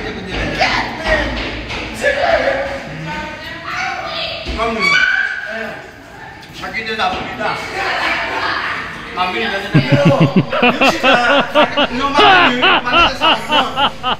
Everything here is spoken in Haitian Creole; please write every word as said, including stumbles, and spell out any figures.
Kite pou de lè. Kòm nou. Sa kite sa pou pita. M ap vini nan demen. Non, m ap vini. M ap vini sa.